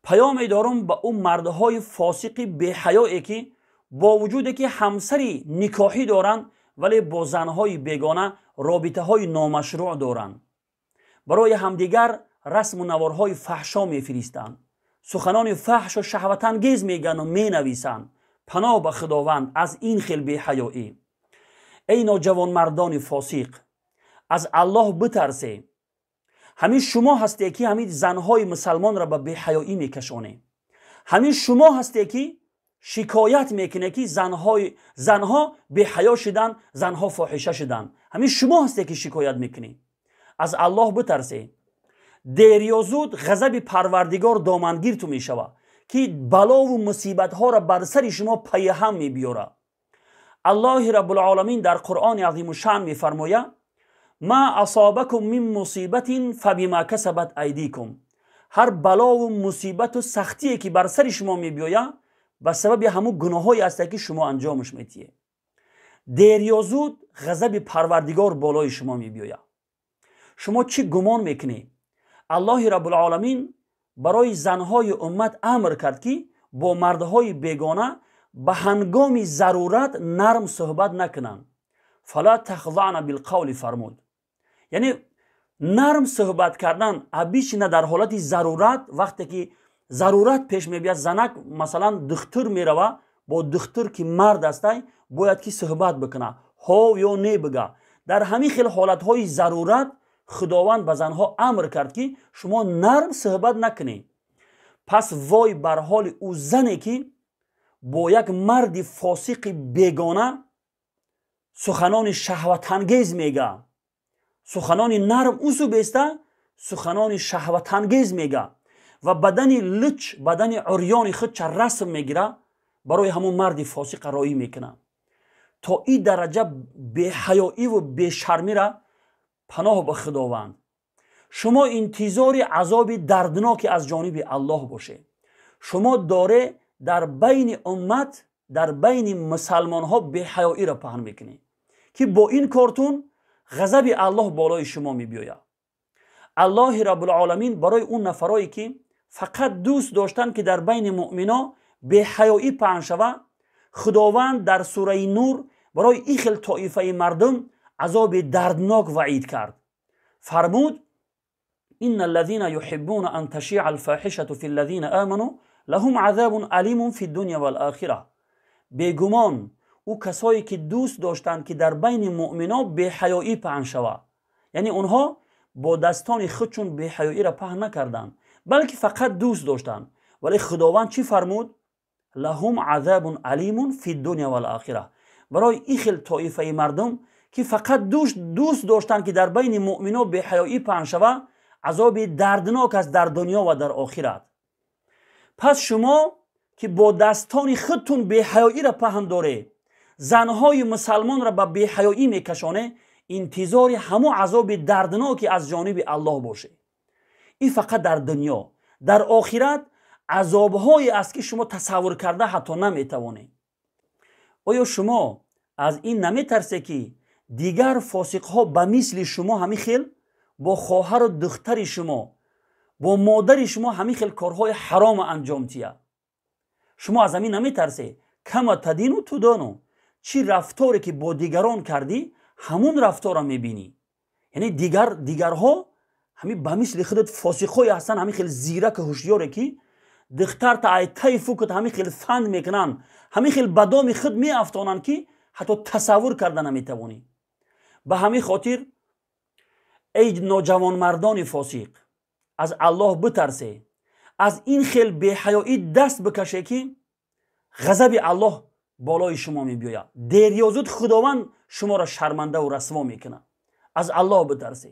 Паёме дорам ба ӯ мардҳои фосиқи беҳаёе, ки бо вуҷуде ки ҳамсари никоҳӣ доранд, вале бо занҳои бегона робитаҳои номашрӯъ доранд, барои ҳамдигар расму наворҳои фаҳшо мефиристанд, суханони фаҳшу шаҳватангез мегӯянд, менависанд. Паноҳ ба Худованд аз ин хел беҳаёӣ. Эй ноҷавонмардони фосиқ, аз Аллоҳ битарсе. Ҳамин шумо ҳасте, ки ҳамин занҳои мусалмонро ба беҳаёӣ мекашонед. Ҳамин шумо ҳасте, ки шикоят мекунед, ки занҳо беҳаё шиданд, занҳо фоҳиша шиданд. Ҳамин шумо ҳасте, ки шикоят мекунед. Аз Аллоҳ битарсе. Дер ё зуд ғазаби Парвардигор домангир ту мешавад, ки балову мусибатҳоро бар сари шумо пайҳам мебиёрад. Аллоҳи Раббулоламин дар Қуръони азимушшаън мефармояд: «Ма асобакум мин мусибатин фабима касабат айдикум». Ҳар балову мусибату сахтие, ки бар сари шумо мебиёяд, ба сабаби ҳамун гуноҳҳое аста, ки шумо анҷомаш метиҳед. Дер ё зуд ғазаби Парвардигор болои шумо мебиёяд. Шумо чӣ гумон мекунед? Аллоҳи Раббулоламин барои занҳои уммат амр кард, ки бо мардҳои бегона ба ҳангоми зарурат нарм суҳбат накунанд. «Фала тахзана билқавли» фармуд, яъне нарм суҳбат кардан обычно дар ҳолати зарурат, вақте ки зарурат пеш мебиёд, занак, масалан, духтур мерава, бо духтур, ки мард астай, бояд ки суҳбат бикуна, ҳо ё не бига. Дар ҳамин хел ҳолатҳои зарурат Худованд ба занҳо амр кард, ки шумо нарм суҳбат накунед. Пас вой бар ҳоли ӯ зане, ки бо як марди фосиқи бегона суханони шаҳватангез мега. Суханони нарм усу беста, суханони шаҳватангез мега ва бадани луч, бадани урёни худча расм мегира, барои ҳамун марди фосиқа роӣ мекунад. То ин дараҷа беҳаёиву бешармира паноҳ ба Худованд. Шумо интизори азоби дардноке аз ҷониби Аллоҳ бошед. Шумо доре дар байни уммат, дар байни мусалмонҳо беҳаёиро паҳн мекунед, ки бо ин кортун ғазаби Аллоҳ болои шумо мебиёяд. Аллоҳи Раббулоламин барои он нафарое, ки фақат дӯст доштанд, ки дар байни муъмино беҳаёӣ паҳн шава, Худованд дар сураи Нур барои ин хел тоифаи мардум азоби дарднок ваъид кард. Фармуд: «Инна аллазина юҳиббуна ан ташиа алфоҳишату фи ллазина аману лаҳум азабун алимун фи дунья вал охира». Бегумон, ӯ касое, ки дӯст доштанд, ки дар байни муъмино беҳаёӣ паҳн шава, яъне онҳо бо дастони худчун беҳаёиро паҳн накарданд, балки фақат дӯст доштанд, вале Худованд чӣ фармуд? «Лаҳум азабун алимун фи дунья вал охира». Барои ин хел тоифаи мардум, ки фақат дӯст доштанд, ки дар байни муъмино беҳаёӣ паҳн шава, азоби дарднок аст дар дунё ва дар охират. Пас шумо, ки бо дастони худтун беҳаёиро паҳн доред, занҳои мусалмонро ба беҳаёӣ мекашонед, интизори ҳамон азоби дардноке аз ҷониби Аллоҳ бошед. Ин фақат дар дунё, дар охират азобҳое аст, ки шумо тасаввур карда ҳатто наметавонед. Оё шумо аз ин наметарсе, ки дигар фосиқҳо ба мисли шумо ҳамин хел бо хоҳару духтари шумо, бо модари шумо ҳамин хел корҳои ҳарома анҷом тиҳад? Шумо аз ҳамин наметарсе? «Кама тадину тудону», чӣ рафторе ки бо дигарон кардӣ, ҳамун рафторро мебинӣ. Яъне дигарҳо ҳамин ба мисли худат фосиқҳое ҳастанд, ҳамин хел зираку ҳушёре, ки духтарта ай тай фукат ҳамин хел фанд мекунанд, ҳамин хел ба доми худ меафтонанд, ки ҳатто тасаввур карда наметавонӣ. Ба ҳамин хотир, эй ноҷавонмардони фосиқ, аз Аллоҳ битарсе, аз ин хел беҳаёӣ даст бикаше, ки ғазаби Аллоҳ болои шумо мебиёяд. Дер ё зуд Худованд шуморо шармандаву расво мекунад. Аз Аллоҳ битарсе.